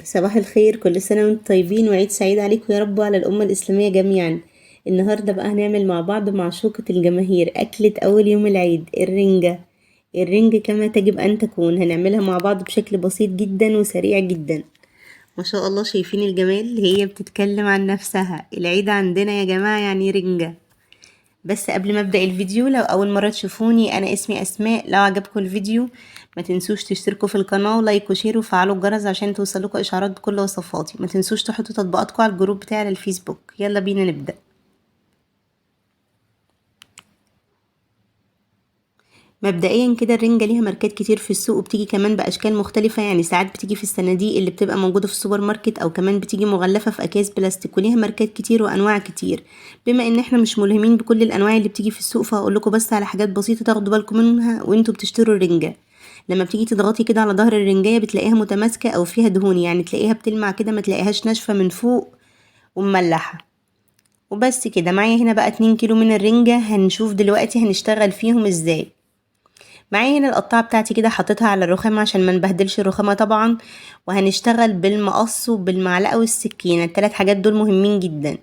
صباح الخير، كل سنة وانتم طيبين وعيد سعيد عليكم يا رب وعلى الأمة الإسلامية جميعا. النهاردة بقى هنعمل مع بعض معشوقة الجماهير أكلة أول يوم العيد، الرنجة. الرنجة كما تجب أن تكون، هنعملها مع بعض بشكل بسيط جدا وسريع جدا. ما شاء الله شايفين الجمال، هي بتتكلم عن نفسها. العيد عندنا يا جماعة يعني رنجة. بس قبل ما ابدأ الفيديو، لو اول مرة تشوفوني، انا اسمي اسماء. لو عجبكم الفيديو ما تنسوش تشتركوا في القناة و like و share وفعلوا الجرس عشان توصلكوا اشعارات بكل وصفاتي. ما تنسوش تحطوا تطبيقاتكم على ال group بتاعي على الفيسبوك. يلا بينا نبدأ. مبدئيا كده الرنجة ليها ماركات كتير في السوق، وبتيجي كمان بأشكال مختلفة. ساعات بتيجي في الصناديق اللي بتبقى موجودة في السوبر ماركت، أو كمان بتيجي مغلفة في أكياس بلاستيك، وليها ماركات كتير وأنواع كتير. بما إن إحنا مش ملهمين بكل الأنواع اللي بتيجي في السوق، فهقول لكم بس على حاجات بسيطة تاخدوا بالكم منها وانتوا بتشتروا الرنجة. لما بتيجي تضغطي كده على ظهر الرنجاية بتلاقيها متماسكة أو فيها دهون، يعني تلاقيها بتلمع كده، ما تلاقيهاش ناشفة من فوق ومملحة. وبس كده. معايا هنا بقى 2 كيلو من الرنجة، هنشوف دلوقتي هنشتغل فيهم ازاي. معايا هنا القطاعة بتاعتي كده حطيتها على الرخامة عشان ما نبهدلش الرخامة طبعا، وهنشتغل بالمقص وبالمعلقة والسكينة. التلات حاجات دول مهمين جدا.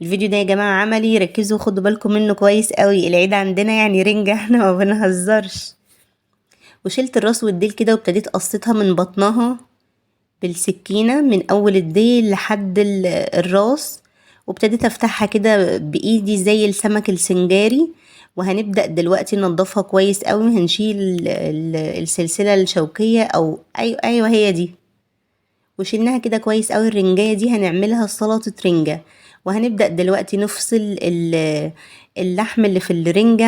الفيديو ده يا جماعة عملي، ركزوا وخدوا بالكم منه كويس قوي. العيد عندنا يعني رنجة، احنا ما بنهزرش. وشلت الراس والديل كده وابتديت قصيتها من بطنها بالسكينة من اول الديل لحد الراس، وابتديت افتحها كده بايدي زي السمك السنجاري. وهنبدأ دلوقتي ننضفها كويس قوي، هنشيل السلسلة الشوكية او ايوه هي دي. وشلناها كده كويس قوي. الرنجاية دي هنعملها سلطة رنجة. وهنبدأ دلوقتي نفصل اللحم اللي في الرنجة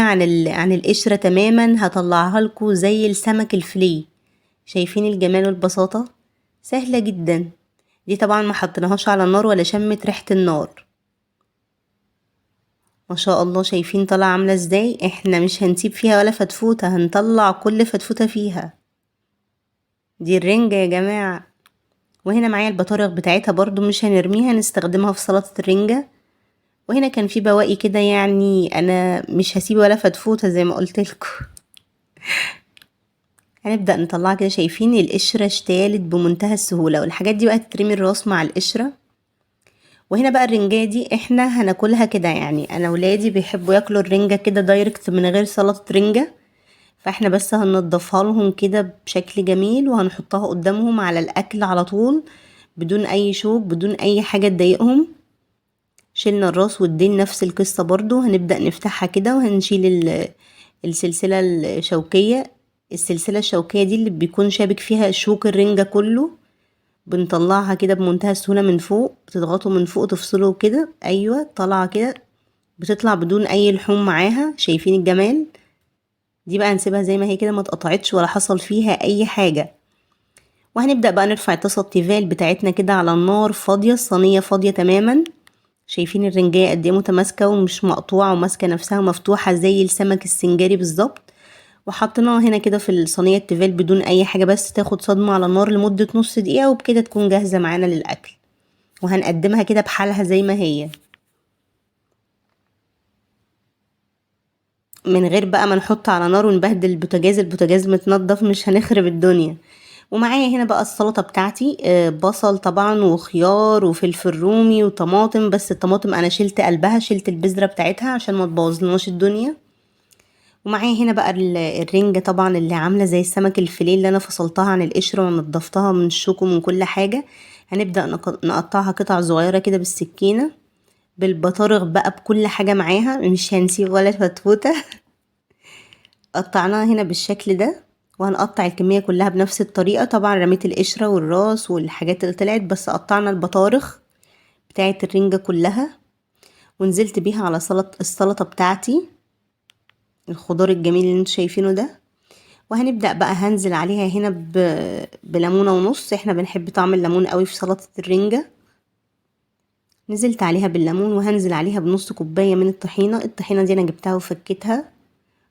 عن القشرة تماما. هطلعها لكم زي السمك الفيليه. شايفين الجمال والبساطة؟ سهلة جدا. دي طبعا ما حطيناهاش على النار ولا شمت ريحة النار. ما شاء الله شايفين طالعة عاملة ازاي. احنا مش هنسيب فيها ولا فتفوتة، هنطلع كل فتفوتة فيها. دي الرنجة يا جماعة. وهنا معايا البطارخ بتاعتها برضو مش هنرميها، نستخدمها في سلطة الرنجة. وهنا كان في بواقي كده، انا مش هسيب ولا فتفوتة زي ما قلت لكم. هنبدأ نطلعها كده. شايفين القشرة اشتالت بمنتهى السهولة، والحاجات دي بقى تترمي الراس مع القشرة. وهنا بقى الرنجاية دي احنا هناكلها كده، انا ولادي بيحبوا ياكلوا الرنجة كده دايركت من غير سلطة رنجة، فاحنا بس هننضفها لهم كده بشكل جميل وهنحطها قدامهم على الاكل على طول بدون اي شوك بدون اي حاجة تضايقهم. شلنا الراس والديل نفس القصة برضو، هنبدأ نفتحها كده وهنشيل السلسلة الشوكية. السلسلة الشوكية دي اللي بيكون شابك فيها شوك الرنجة كله، بنطلعها كده بمنتهى السهولة من فوق، بتضغطوا من فوق تفصلوا كده، ايوه طالعة كده، بتطلع بدون اي لحوم معاها. شايفين الجمال؟ دي بقى هنسيبها زي ما هي كده، ما اتقطعتش ولا حصل فيها اي حاجة. وهنبدأ بقى نرفع الطاسة التيفال بتاعتنا كده على النار، فاضية، الصينية فاضية تماما. شايفين الرنجاية قد ايه متماسكة ومش مقطوعة وماسكة نفسها ومفتوحة زي السمك السنجاري بالظبط. وحطيناها هنا كده في الصينية التيفال بدون اي حاجة، بس تاخد صدمة على النار لمدة نص دقيقة، وبكده تكون جاهزة معانا للأكل. وهنقدمها كده بحالها زي ما هي، من غير بقى ما نحط على نار ونبهدل البوتاجاز. البوتاجاز متنضف، مش هنخرب الدنيا. ومعايا هنا بقى السلطة بتاعتي، بصل طبعا وخيار وفلفل رومي وطماطم، بس الطماطم انا شلت قلبها، شلت البذرة بتاعتها عشان ما تبوظلناش الدنيا. ومعايا هنا بقى الرنجة طبعا اللي عاملة زي السمك الفيليه اللي انا فصلتها عن القشرة ونضفتها من الشوك ومن كل حاجة. هنبدأ نقطعها قطع صغيرة كده بالسكينة، بالبطارخ بقى بكل حاجة معاها، مش هنسيب ولا فتفوتة. قطعناها هنا بالشكل ده، وهنقطع الكمية كلها بنفس الطريقة. طبعا رميت القشرة والراس والحاجات اللي طلعت، بس قطعنا البطارخ بتاعة الرنجة كلها، ونزلت بيها على السلطة بتاعتي، الخضار الجميل اللي انتوا شايفينه ده. وهنبدأ بقى هنزل عليها هنا بليمونة ونص، احنا بنحب طعم الليمون قوي في سلطة الرنجة. نزلت عليها بالليمون، وهنزل عليها بنص كوباية من الطحينة. الطحينة دي انا جبتها وفكيتها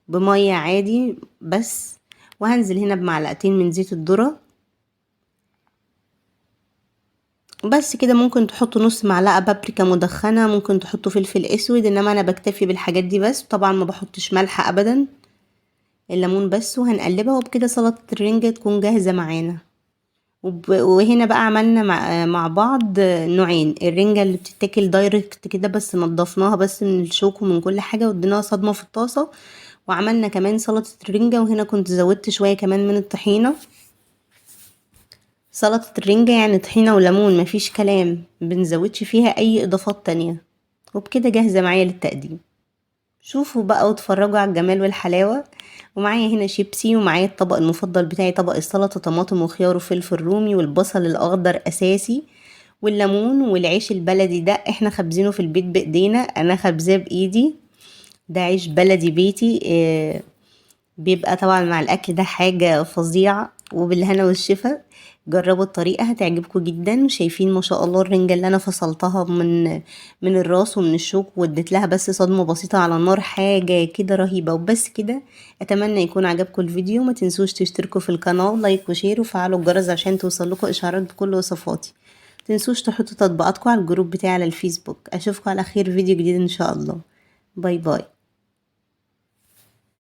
بمية عادي بس. وهنزل هنا بمعلقتين من زيت الذرة بس كده. ممكن تحطوا نص معلقة بابريكا مدخنة، ممكن تحطوا فلفل اسود، انما انا بكتفي بالحاجات دي بس. طبعا ما بحطش ملح ابدا، الليمون بس. وهنقلبها، وبكده سلطة الرنجة تكون جاهزة معانا. وهنا بقى عملنا مع بعض نوعين، الرنجة اللي بتتاكل direct كده بس نضفناها بس من الشوك ومن كل حاجة واديناها صدمة في الطاسة، وعملنا كمان سلطة الرنجة، وهنا كنت زودت شوية كمان من الطحينة. سلطة الرنجة يعني طحينة وليمون، مفيش كلام، مبنزودش فيها اي اضافات تانية. وبكده جاهزة معايا للتقديم. شوفوا بقى واتفرجوا على الجمال والحلاوة. ومعايا هنا شيبسي، ومعايا الطبق المفضل بتاعي طبق السلطة، طماطم وخيار وفلفل رومي والبصل الأخضر أساسي، والليمون والعيش البلدي ده احنا خابزينه في البيت بإيدينا، أنا خابزاه بإيدي، ده عيش بلدي بيتي، بيبقى طبعا مع الأكل ده حاجة فظيعة. وبالهنا والشفا، جربوا الطريقة هتعجبكم جدا. شايفين ما شاء الله الرنجة اللي أنا فصلتها من الراس ومن الشوك، واديت لها بس صدمة بسيطة على النار، حاجة كده رهيبة. وبس كده، أتمنى يكون عجبكم الفيديو، ما تنسوش تشتركوا في القناة، like و share، وفعلوا الجرس عشان توصلكوا إشعارات بكل وصفاتي. متنسوش تحطوا تطبيقاتكم على ال group بتاعي على الفيسبوك. أشوفكم على خير فيديو جديد إن شاء الله. bye bye.